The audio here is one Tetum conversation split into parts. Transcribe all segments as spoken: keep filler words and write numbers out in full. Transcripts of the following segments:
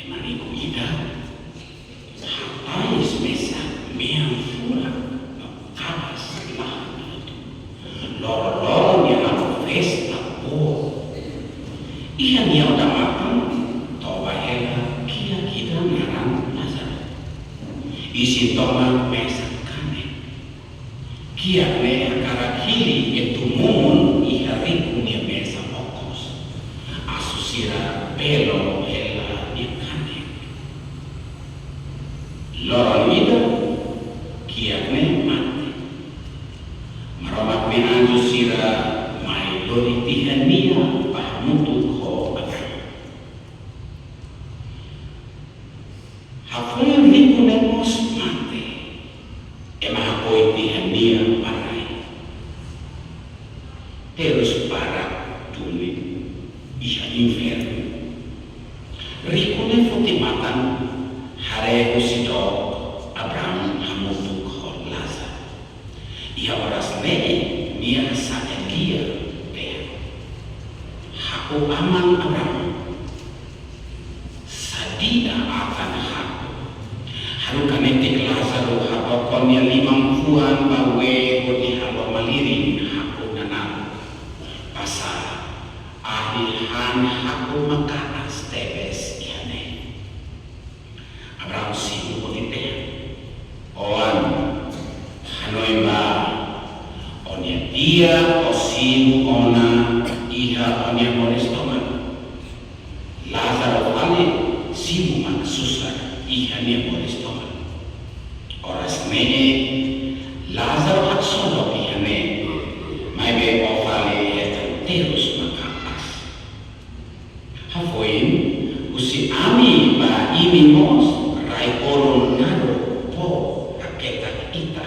Mariku ida, rapás mesak mean furak no kabas lahan hotu. Loroloron nia halo festa boot. Iha nia odamatan toba hela kiak ida naran Lázaro. Isin tomak mesak kanek. Kiak ne'e hakarak hili etu mumun iha riku nia meza okos. Asu sira belo hela nia kanek. Loron ida, kiak ne'e mate. Maromak nia anju sira mai lori tiha nia ba hamutuk ho Abraham. Hafoin riku ne'e mós mate. Ema hakoi tiha nia ba rai. Terus barak duni iha infernu. Riku ne'e foti matan haree husi dook Abraham hamutuk ho Lázaro. Iha oras ne'e nia hasa'e lia dehan: Ha'u aman Abraham, sadia atan ha'u. Haruka netik Lázaro habokon nia liman fuan ba wee hodi halo malirin ha'u nanál. Pasar ahi han ha'u maka'as tebes iha ne'e. Abraham simu hodi dehan: Oan, hanoin ba, ó-nia di'ak ó simu ona iha ó-nia moris tomak. Lázaro fali simu mak susar iha nia moris tomak. Oras ne'e, Lázaro haksolok iha ne'e, maibé ó fali hetan terus maka'as. Hafoin, husi ami ba imi mós rai-olon naruk boo haketak ita.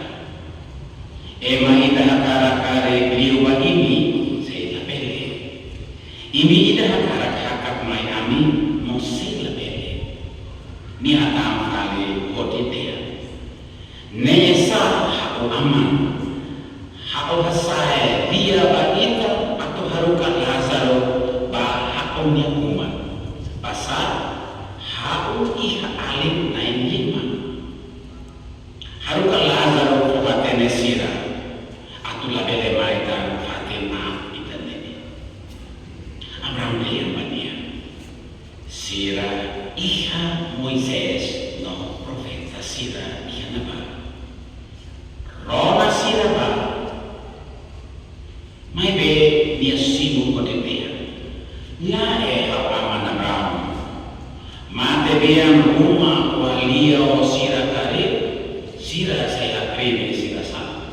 Ema ida hakarak karik liu ba imi, sei labele. Imi ida hakarak hakat mai ami mós sei labele. Nia hatán fali hodi dehan: Ne'e sá, ha'u aman. Ha'u hasa'e lia ba ita atu haruka Lázaro ba ha'u-nia uma. Pasar ha'u iha alin na'in lima. Haruka Lázaro fó-hatene sira atu labele mai tan fatin aat ita-nian. Abraham dehan ba nia: Sira iha Moisés no profeta sira iha ne'ebá. Rona sira bá. Maibé nia simu hodi dehan: Lae, ha'u aman Abraham. Matebian ruma ó halia ho sira karik, sira sei hakrime sira sala.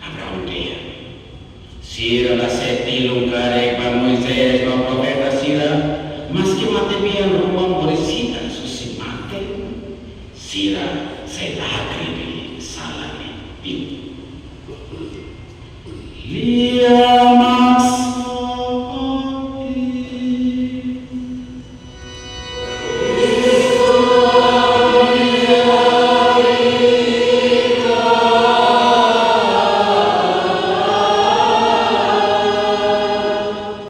Abraham dehan: Sira la sei tilun karik ba Moisés no profeta sira, maski matebian ruma moris hi'as husi mate, sira sei la hakrime.